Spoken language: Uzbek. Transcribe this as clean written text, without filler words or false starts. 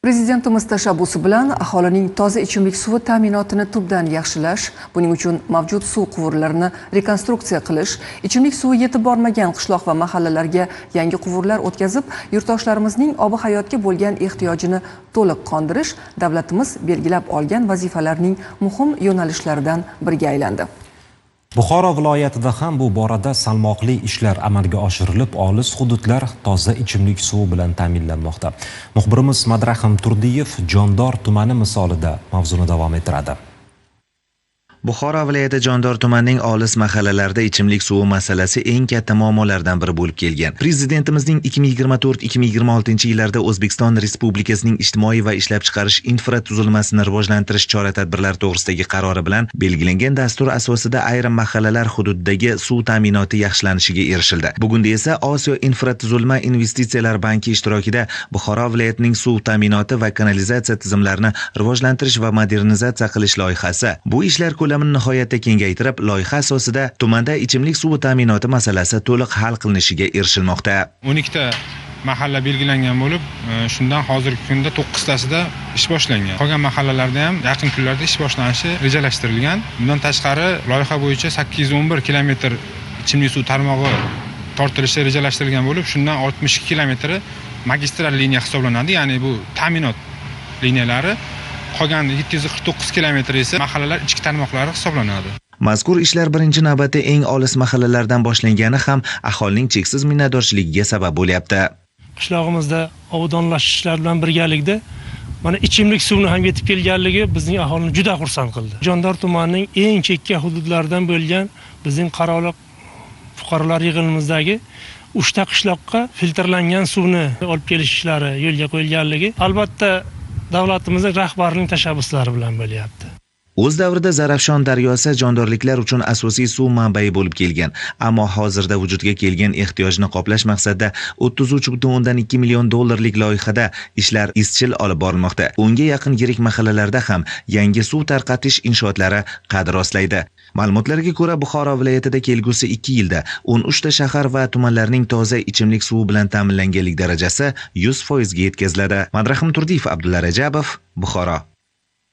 Prezidentimiz tashabbusi bilan aholining toza ichimlik suvi ta'minotini tubdan yaxshilash, buning uchun mavjud suv quvurlarini rekonstruksiya qilish, ichimlik suvi yetib bormagan qishloq va mahallalarga yangi quvurlar o'tkazib, yurtdoshlarimizning obi hayotga bo'lgan ehtiyojini to'liq qondirish davlatimiz belgilab olgan vazifalarning muhim yo'nalishlaridan biriga aylandi. Buxoro viloyatida ham bu borada salmoqli ishlar amalga oshirilib, olis hududlar toza ichimlik suvi bilan ta'minlanmoqda. Muxbirimiz Madrahim Turdiyev Jondor tumani misolida mavzuni davom ettiradi. Buxoro viloyati Jondor tumanining olis mahallalarida ichimlik suvi masalasi eng katta muammolardan biri bo'lib kelgan. Prezidentimizning 2024-2026 yillarda O'zbekiston Respublikasining ijtimoiy va ishlab chiqarish infratuzilmasini rivojlantirish chora-tadbirlari to'g'risidagi qarori bilan belgilangan dastur asosida ayrim mahallalar hududidagi suv ta'minoti yaxshilanishiga erishildi. Bugun esa Osiyo infratuzilma investitsiyalar banki ishtirokida Buxoro viloyatining suv ta'minoti va kanalizatsiya tizimlarini rivojlantirish va modernizatsiya qilish loyihasi bu ishlar ko'lamini nihoyatda kengaytirib, loyiha asosida tumanda ichimlik suvi ta'minoti masalasi to'liq hal qilinishiga erishilmoqda. 12 ta mahalla belgilangan bo'lib, shundan hozirgi kunda 9 tasida ish boshlangan. Qolgan mahallalarda ham yaqin kunlarda ish boshlanishi rejalashtirilgan. Bundan tashqari loyiha bo'yicha 811 kilometr ichimlik suv tarmog'i tortilishi rejalashtirilgan bo'lib, shundan 62 kilometri magistral liniya hisoblanadi, ya'ni bu ta'minot liniyalari. Qolgan 749 kilometr esa mahallalar ichki tarmoqlari hisoblanadi. Mazkur ishlar birinchi navbatda eng olis mahallalardan boshlangani ham aholining cheksiz minnatdorchiligiga sabab bo'lyapti. Qishlog'imizda obodonlashish ishlari bilan birgalikda mana ichimlik suvini ham yetib kelganligi bizning aholini juda xursand qildi. Jondor tumanining eng chekka hududlaridan bo'lgan bizning Qaroliq fuqarolar yig'inimizdagi 3 ta qishloqqa filtrlangan suvni olib kelish ishlari yo'lga qo'yilganligi albatta davlatimizning rahbarining tashabbuslari bilan bo'lyapti. O'z davrida Zarafshon daryosi jondorliklar uchun asosiy suv manbai bo'lib kelgan, ammo hozirda vujudga kelgan ehtiyojni qoplash maqsadida 33,2 million dollarlik loyihada ishlar izchil olib borilmoqda. Unga yaqin yirik mahallalarda ham yangi suv tarqatish inshootlari qad rostlaydi. Ma'lumotlarga ko'ra, Buxoro viloyatida kelgusi 2 yilda 13 ta shahar va tumanlarning toza ichimlik suvi bilan ta'minlanganlik darajasi 100% ga yetkaziladi. Madrahim Turdiyev, Abdulla Rajabov, Buxoro.